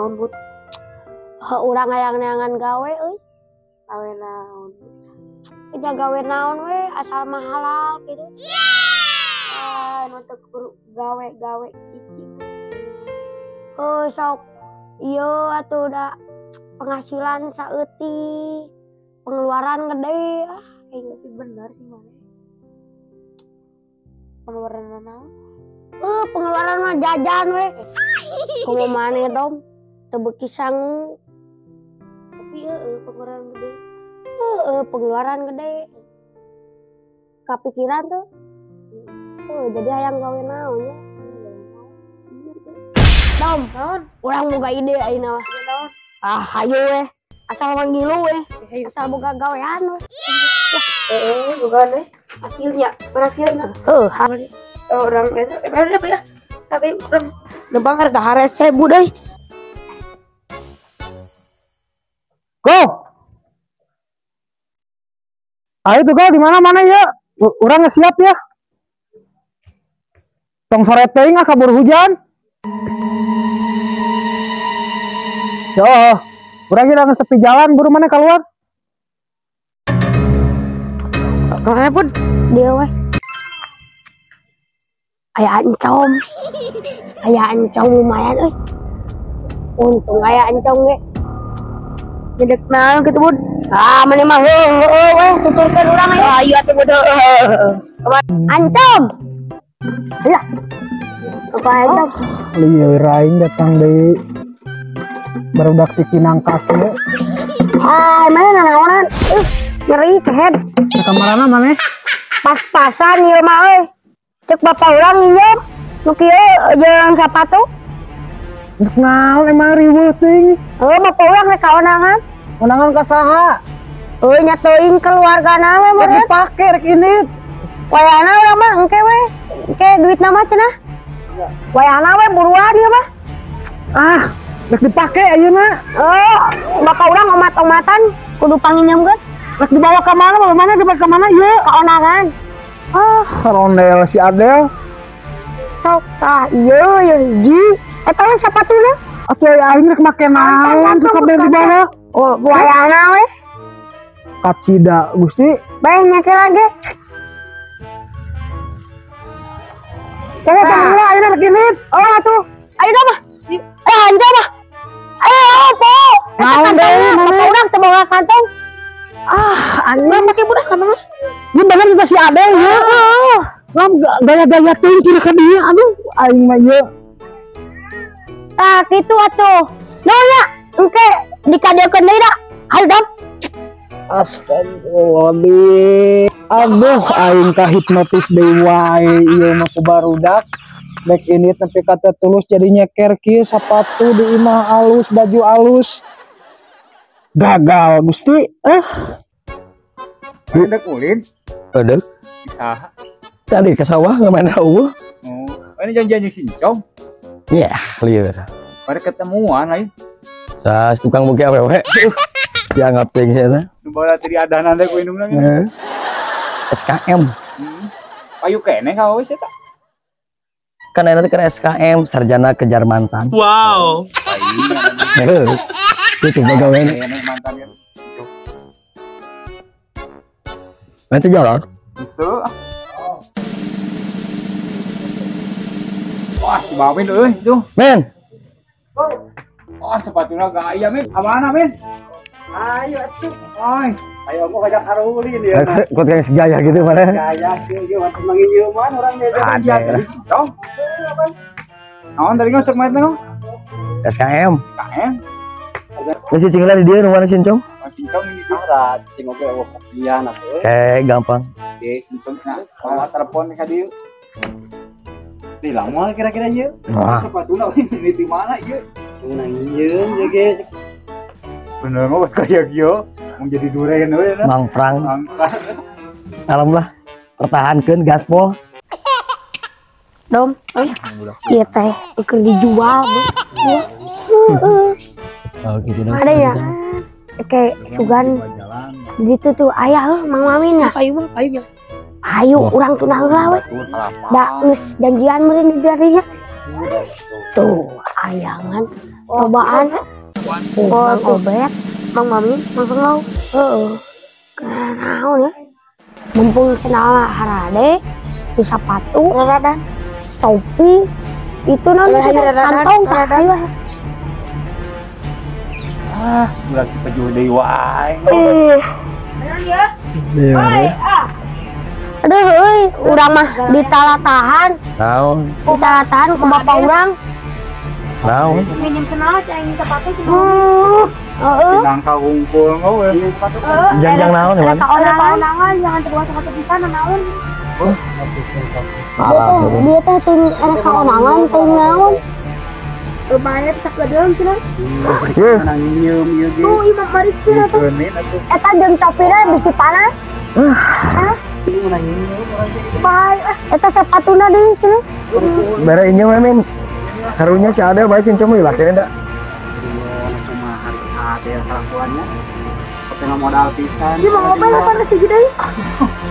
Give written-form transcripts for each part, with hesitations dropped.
Naon, Bud? Urang hayang neangan gawe euy. Gawe naon? Kita gawe naon we asal mah halal gitu. Ah, nu teu gawe-gawe cicing. Oh, sok ieu atuh da penghasilan saeutik, pengeluaran gede ah aing. Tapi bener sih mana? Pengeluaran naon? Pengeluaran mah jajan we. Kumaha maneh dom teu beuki sangu. Tapi heeh, pengeluaran gede. Heeh, pengeluaran gede. Kapikiran tuh. Oh, jadi hayang gawe naon nya? Dom, Naon? urang boga ide ayeuna mah. Naon? Ah, hayu we. Asal manggil we. Hayu. Asal boga gawean we. Heeh, bukan deh. Hasilnya, berhasilnya. Heuh, Orang itu, apa ya? Tapi orang nembang ada harese budai. Go. Ayo tuh go, di mana mana ya? Urang geus siap ya. Tong sore teuing ah kabur hujan. Yo, urang ge geus tepi jalan, buru mana keluar? Kemana pun? Dia we. Aya encom. Aya encom lumayan euy. Untung aya encom ge. Ngedek naon kitu, Bud? Ah, maneh mah heuh heuh we tuturkeun urang aya. Ah, iya tuh, Bud. Ancom. Lah. Apa encom? Lieur aing datang deui. Barudak si kinang kaki. Hai, mana nanaonan? Ngeri kehed. Ke kamarana maneh? Pas-pasan ieu mah euy. Cek bapak urang nginjem nu kieu jeung sapatu. Dek naon emang riweuh teuing? Heuh, bapak urang rek kaonangan. Konangan ka saha? Heuh, nya teuing keluargana we Rek meureun. dipake rek ini. Wayahna urang mah engke we. Engke duitna mah cenah. Wayahna we buruan ieu mah. Ah, rek dipake ayeuna. Oh, bapak urang omat-omatan kudu panginjemkeun. Rek dibawa ka mana? Bawa mana dibawa ka mana ieu? Kaonangan. Ah, rondel si Adel. Sok tah ieu ieu hiji. Eta we sapatuna. Atuh aya aing rek make naon sakabeh dibawa? Oh, wayahna we. Kacida Gusti. Bae nyake lagi. Coba tanggung lah, ayeuna rek indit. Oh, atuh. Ayo mah. Eh, anjay mah. Ayo, po. Naon deui Bapak urang teu boga kantong. Ah, anjing. Urang make budak kantong mah. Ini bener kita si Adel ya. Lam gaya-gaya teuing kira ka dieu aduh aing mah ieu. Tah kitu atuh. Naon nya? Engke dikadeukeun deui da. Hayu dam. Astagfirullahaladzim. Aduh aing ka hipnotis deui wae ieu mah ku barudak. Dek ini nepi ka teu tulus jadi nyeker kieu sapatu di imah alus, baju alus. Gagal Gusti. Eh. Ada ulin? Ada. Saha? Tadi ke sawah nggak main eueuh. Oh, ini janjian jeung Sincong. Iya, lieur. Pada ketemuan lain. Sas tukang buke awewe. Ya ngaping saya teh. Nu bawa tadi adanan teh ku indungna. Heeh. SKM. Payu keneh ka we sia tah. Kan ayeuna teh keur SKM, sarjana kejar mantan. Wow. Heeh. Itu pegawai. Mantan ya. Nanti jalan. Itu. Wah, si Bawin euy itu. Men. Wah, sepatuna gaya, men. Amana, men? Ayo atuh. Oi. Ayo aku ngajak harulin ya. Kok kayak segaya gitu mana? Gaya sih, ieu mah manginjeuman urang dia Ada. Dong. Naon tadi ngosok main teh? SKM. SKM. Geus cicing lah di dieu nu mana Sincong? Sincong ini syarat, cicing oge eueuh kopian atuh. Kayak gampang. Oke, Sincong nah, kalau telepon ka dieu. Di lama kira-kira ieu. Wah. Sepatuna ini di mana ieu? Nang ieu ge. Bener mah kayak kieu, mau jadi duren we na. Mangprang. Mangprang. Alhamdulillah pertahankeun gaspol. Dom, ieu teh keur dijual, Bu. Heeh. Oh, gitu dong. Ada ya. Kayak sugan gitu tuh ayah heuh Mang Mamin nya. Ayo mah, ayo nya. Ayo urang tunah heula we. Da geus janjian meureun di dieu. Tuh, ayangan cobaan. Oh, obet, Mang Mami, Mang Sengau. Heeh. Naon ya? Mumpung kenal harade, di sepatu, Raradan, topi, itu naon kantong tah. Ah, berarti pejuh deui wae. Ya. Iya. Aduh, euy, urang mah ditalatahan. Naon? Ditalatahan ku bapak urang. Naon? Minjem kenal cai sepatu cuma. Heeh. Nangka hungkul we. Jang-jang naon ya, Man? Kaonangan jangan terbuat sepatu pisan naon. Dia teh ting erek kaonangan ting naon. Lumayan sakedeung cenah. Heuh. Nang nyium ieu ge. Tuh imah maris cenah tuh. Eta jeung topina bisi panas. Hah? Bae ah eta sepatuna deui cenah. Bare inyeum we, Min. Karunya si ada bae cincong we laki da. Cuma hari ada yang kelakuannya. Tapi modal pisan. Ieu mah ngobel apa sih deui?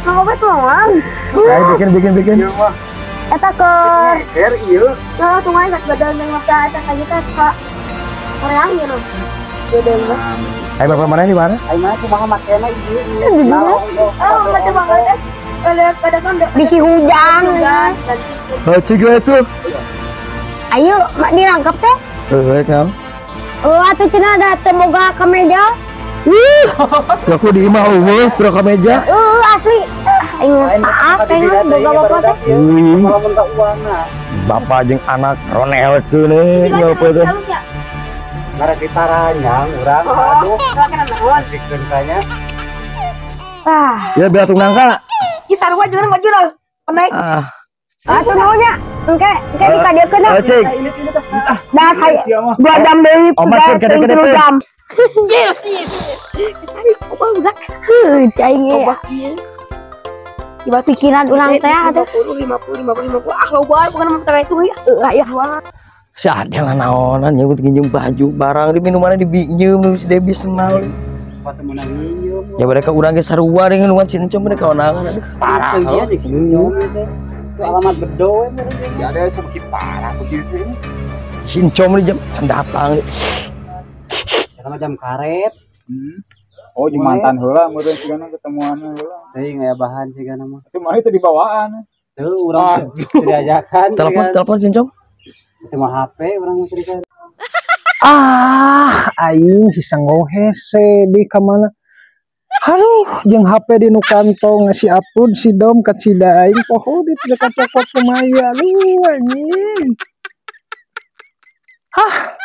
Ngobel tuh. Ayo bikin. Eta ke nyeker ieu. Nah, tuh mah badan yang masa eta ka kita ka Korea ieu nu. Beda mah. Ayo bapak mana di mana? Ayo mana kumaha makena ieu. Oh, macam banget. Kadang bisi hujan. Heuh, ciga itu. Ayo, mak dilangkap teh. Heuh, naon? Oh, atuh cenah ada teh boga kameja. Wih. Aku di imah eueuh pura kameja. Heuh, asli. Aing maaf teh boga bapak teh. Bapak jeung anak ronel keun ngopo teh. Karek ditaranyang urang aduh. Asikeun kanya. Ah. Ya biar tung nangka. Ieu sarua jeung baju lah. Naik. Ah. Atuh naon nya? Engke dikadiekeun nya. Dah saya 2 jam deui. Omat keur jam. Yes. Obat. Heuh, cai ge. Iba pikiran urang teh atuh 50 50 50 50. Ah loba bukan mah teh itu ya. Heuh aya. Si Adel naonan nyebut nginjem baju barang di minumannya dibinjem si Debi senal. Sepatu menang nginjem. Ya mereka urang ge sarua dengan nuan si Encom mereka onangan aduh parah. Iya si Encom teh. Itu alamat bedo we si Adel semakin parah begitu. Si Encom di jam datang. Sama jam karet. Oh, jeung mantan heula meureun sigana ketemuan heula. Teuing aya bahan sigana mah. Itu mah itu dibawaan. Teu urang diajakan. Telepon si Encom. Itu mah HP urang mah cerita. Ah, aing si sanggo hese di ka mana? Aduh, jeung HP di nu kantong si upload si dom ka cida aing poho di teu kacokot kumaya. Aduh anjing. Hah.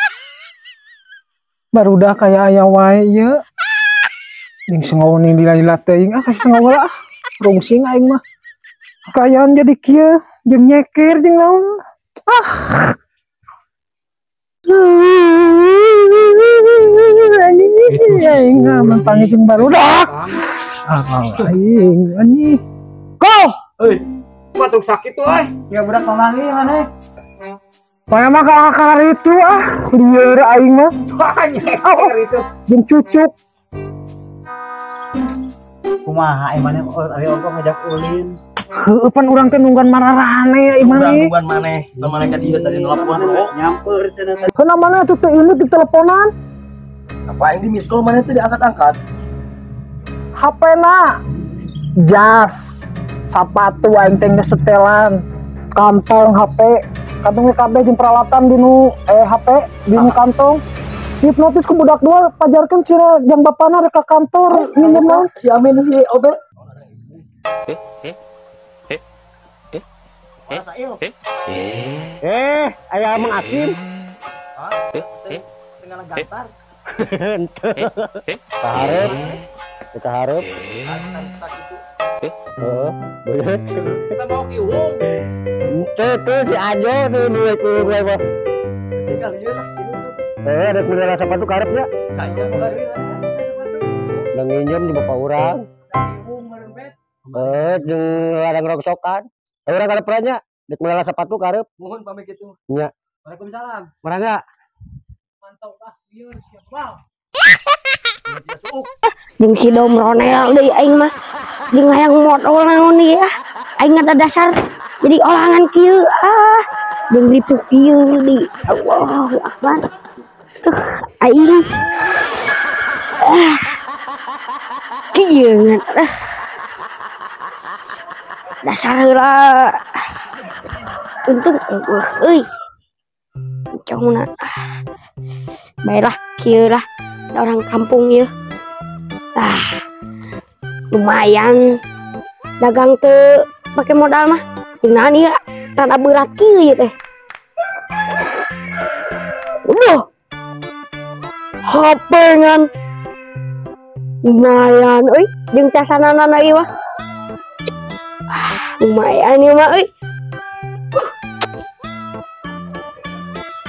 Barudak kaya aya wae ieu. Jeung sanggo ning lila-lila teuing ah kasih sanggo heula ah. Rungsing aing mah. Kayaan jadi kieu jeung nyeker jeung naon. Ah. Anjing aing mentangi jeung barudak. Ah, aing anjing. Go. Euy, batuk sakit tuh euy. Ya budak pamanggih maneh. Maya mah kakak itu ah, lieur aing mah. Jeung cucuk. Kumaha aing maneh ari ongkoh ngajak ulin. Heueuh pan urang teh nungguan mararane ieu mah. Nungguan maneh, maneh ka dieu tadi nelpon nyamper cenah tadi. Heuna maneh atuh teu ini di teleponan. Apa yang di miss call maneh teh diangkat-angkat? HP na jas, sepatu aing teh geus setelan, kantong HP, kantong kabeh jeung peralatan di nu HP di nu kantong. Hipnotis ku budak dua pajarkeun cenah jang bapana rek ka kantor nginjem naon si Amin si Obet. Aya Mang Akim. Tengah gantar. Kaharep. Kaharep. Heeh, boleh. Kita mau ki wong. Teu si Ajo tuh duwe ku gue. Tinggal ieu lah ini. Rek meunang sepatu kaharep nya. Saya sepatu. Udah nginjem di bapak urang. Jeung ladang rongsokan. Urang kada perannya, dek meunang sepatu karep. Mohon pamit kitu. Nya. Waalaikumsalam. Marangga. Mantap ah, lieur siap bal. Jeung si Dom Ronel deui aing mah. Jeung hayang modol naon ieu ah. Aing ada dasar jadi olangan kieu ah. Jeung ripuh kieu di. Allahu Akbar. Aing. Kieu ngan. Dasar heula. Untung eueuh euy. Congna. Baiklah kieu lah orang kampung ieu. Ah. Lumayan dagang teu pake modal mah. Jeung naon ieu rada berat kieu ieu teh. Udah. HP ngan. Lumayan euy jeung casanana ieu mah. Ah, lumayan ieu mah euy.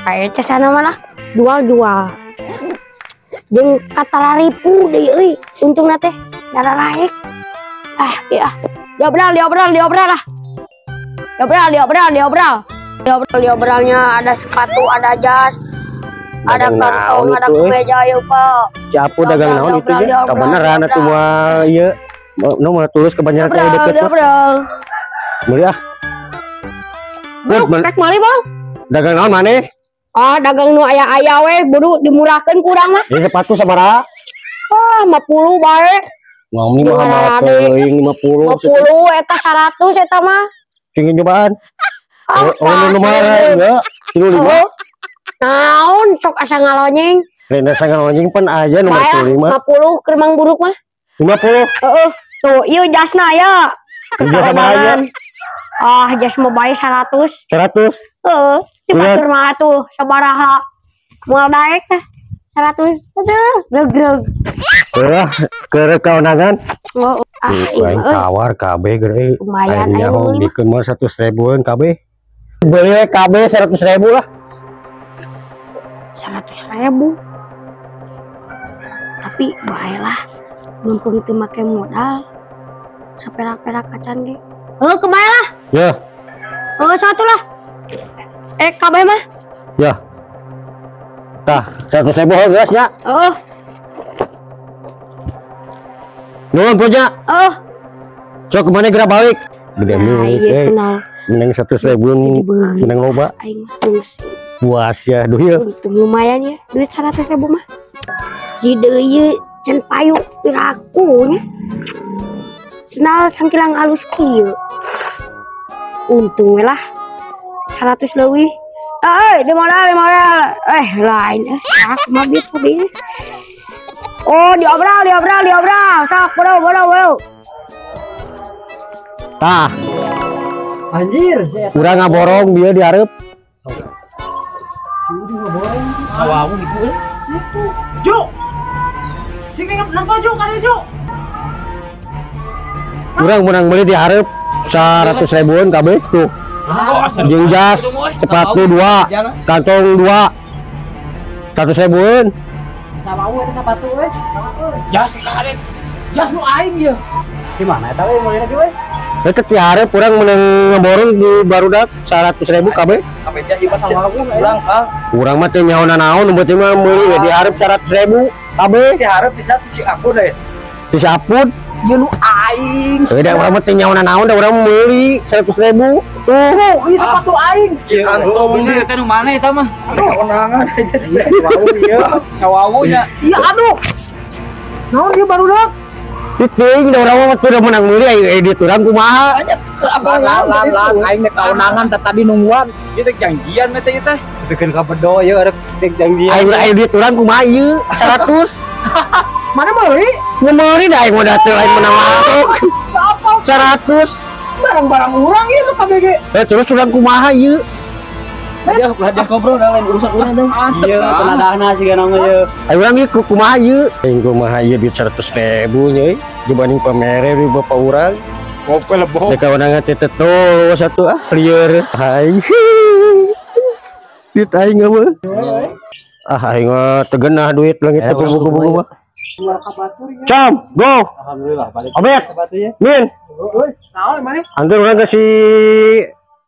Aya casana mah lah jual-jual. Jeung katalaripu deui euy untungna teh dararaek. Ah, ieu ah. Diobral lah. Diobral. Diobralnya ada sepatu, ada jas, ada kantong, ada kemeja yuk Pak. Siapa dagang naon itu ya? Kebenaran atuh mah ieu. Nu mah tulus kebanyakan yang deket. Meuli ah. Rek meuli, Bang. Dagang naon maneh? Ah, dagang nu aya-aya we, buru dimurahkeun kurang mah. Ieu sepatu sabaraha? Ah, 50 bae. Ngomong mah mahal teuing 50. 50 eta 100 eta mah. Sing nyobaan. Oh, nu lumayan ya. 35. Naon sok asa ngalonyeng. Lain asa ngalonyeng pan aya nu 45. 50 keur Mang Buruk mah. 50. Heeh. Tuh, ieu jasna ya. Jas sabaraha? Ah, jas mah bae 100. 100. Heeh. Cepat mah atuh sabaraha. Moal daek teh 100. Aduh, regreg. Heuh, keur kaonangan. Oh, ah, aing tawar kabeh geura. Lumayan aing meuli mah. Bikeun mah 100 ribuan kabeh. Beli kabeh 100 ribu lah. 100 ribu. Tapi baelah mumpung teu make modal. Saperak-perak acan ge. Heuh, kebae lah. Ya. Heuh, satu lah. Kabeh mah. Ya. Tah, 100 ribu geus nya. Heeh. Nuhun punya. Heeh. Sok kemana geura balik? Gede nah, iya senal. Menang 100 ribu menang loba. Aing mah geus. Puas ya duh ieu. Untung lumayan ya duit 100 ribu mah. Ji deui ieu can payu piraku nya. Senal sangkilang alus kieu. Untung we lah 100 leuwih. Di modal. Lain sak mah duit kabeh. Oh, diobral. Sok bodo. Tah. Anjir, urang ngaborong dia di hareup. Si Udi ngaborong. Sawawu gitu euy. Itu. Jo. Cing nangko Jo kali Jo. Urang menang beli di hareup 100 ribuan kabeh tuh. Jeung jas, sepatu 2, kantong 2. 100 ribuan. Sawawu eta sepatu euy. Jas karet. Jas nu aing ieu. Di mana eta we meulina ge we? Deket di hareup urang menang ngaborong di barudak 100 ribu kabeh. Kabeh jas ieu mah sawawu urang ah. Urang mah teu nyaho nanaon nu penting mah meuli we di hareup 100 ribu kabeh. Di hareup bisa si Apud deh. Si Apud ieu nu aing. Heuh da urang mah teu nyaho nanaon da urang meuli 100 ribu. Tuh, ieu sepatu aing. Kantong eta nu mana eta mah? Konangan aja sawawu ieu. Sawawu nya. Iya aduh. Naon ieu barudak? Cing, da urang mah teu menang meuli aing edit urang kumaha? Lan aing nek kaonangan teh tadi nungguan. Ieu teh janjian mah teh ieu teh. Bikin kabedo ieu arek janjian. Aing edit urang kumaha ieu 100. Mana meuli? Meuli da aing modal teu lain menang lauk. 100. Barang-barang urang ieu nu KBG. Terus urang kumaha ieu? Dia ngobrol da lain urusan urang teh. Ieu tenadahna siga naon ieu. Ayo urang ieu kumaha ieu? Aing kumaha ieu duit 100 ribu nya euy dibanding pamere di bapak urang. Ngopi leboh. Dek kawanangan teh teto satu ah lieur. Aing. Duit aing mah. Ah aing mah teu geunah duit leungit teh buku-buku mah. Cam, go. Alhamdulillah balik. Obet. Min. Naon maneh? Antur urang ka si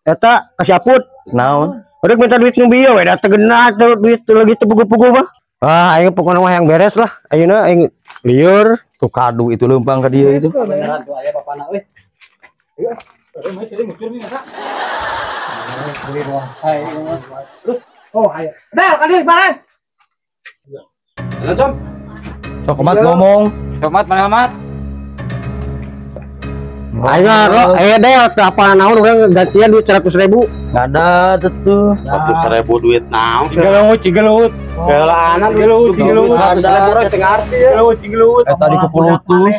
eta ka si Apud. Naon? Udah minta duit nu bieu we da teu geunah teu duit lagi teu pugu-pugu mah. Ah aing pokona mah yang beres lah. Ayeuna aing lieur tuh kadu itu leumpang ka dieu itu. Beneran tuh aya bapana euy. Oh, ayo. Del, kali mana? Halo, Com. Sok mat ngomong. Sok mat mana mat? Ayo, ro, Del, apa naon urang gantian duit 100.000. Ada tuh. 100.000 duit naon? Cigelut, cigelut. Geulaanan cigelut, cigelut. 100.000 urang teu ngarti ya. Cigelut, cigelut. Eta di kupulutus.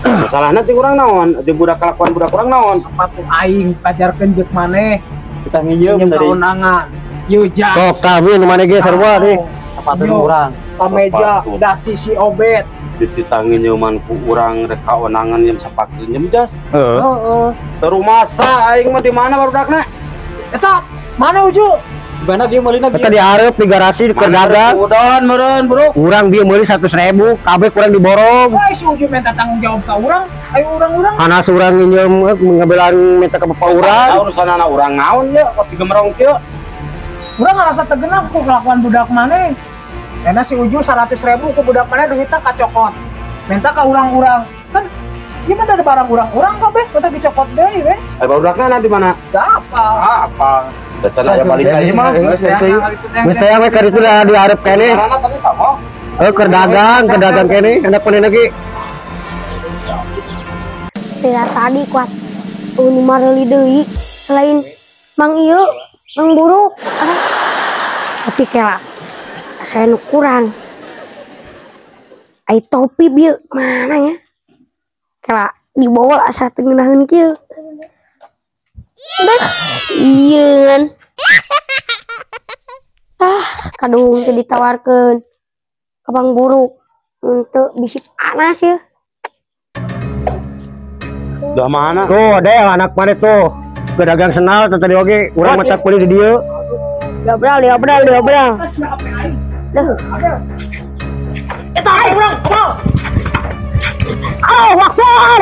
Masalahna ti urang naon? Di budak kelakuan budak urang naon? Sepatu aing pajarkeun jeung maneh. Kita nginjem dari undangan. Yeuh jas. Sok kami nu maneh ge sarua deh. Sepatu urang. Kameja dasi si Obet. Dititangin nyeuman ku urang rek kaonangan nyeum sapatu nyeum jas. Heeh. Terumasa aing mah di mana barudakna? Eta mana Uju? Di mana dia meulina? Eta di hareup di garasi di dagang. Udon meureun, Bro. Urang bieu meuli 100.000, kabeh kurang diborong. Wah, si Uju minta tanggung jawab ka urang. Ayo urang-urang. Ana urang nginjem ngabelaan minta ka bapak urang. Urusan anak urang naon ye, kopi gemerong kieu. Urang ngarasa tegenap ku kelakuan budak maneh. Karena si Uju 100.000 ku budak maneh duitna kacokot. Minta ka urang-urang. Kan gimana ada barang urang-urang kabeh, minta dicokot deui we. Eh barudakna nanti mana? Apa? Apa? Dacan aya balik deui mah. Geus teh we ka ditu da dihareup keneh. Heuh keur dagang, keur dagang keneh, hendak maneh lagi. Tidak tadi kuat. Nu mareli deui selain Mang ieu, Mang buruk. Tapi kela saya nu kurang. Ai topi bieu mana ya? Kela dibawa asa teu ngeunaheun kieu. Dah, ieu. Ah, kadung teu ditawarkeun ka Mang buruk. Henteu bisi panas ya. Dah mana? Tuh, Del, anak mana tuh? Ke dagang senal tadi oge urang mata kulit di dieu. Diobral, diobral, diobral. Duh. Eta aing urang, kumaha? Allahu Akbar.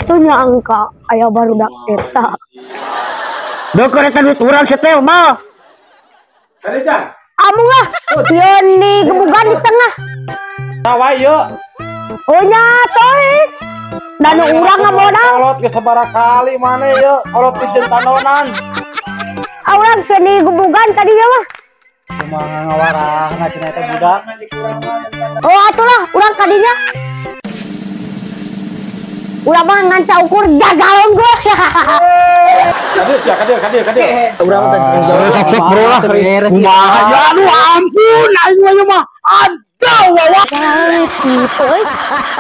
Teu nyangka aya barudak eta. Deukeun eta duit urang setel mah. Amung ah, sieun digebugan di tengah. Tawa ieu. Oh nya toy. Dan urang ngamodal. Kolot geus sabaraha kali maneh ieu, kolot pijeun tanonan. Ah urang sieun digebugan tadi ya mah. Kumaha ngawarahna cenah eta budak. Oh atulah urang kadinya. Urang mah ngan saukur gagal unggul. Kadir ya, kadir, kadir, kadir. Urang teh sok bro lah. Kumaha ya aduh ampun aing mah mah. Aduh wawa. Gitu euy.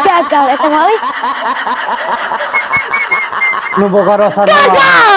Gagal eta mah euy. Nu boga rasana. Gagal.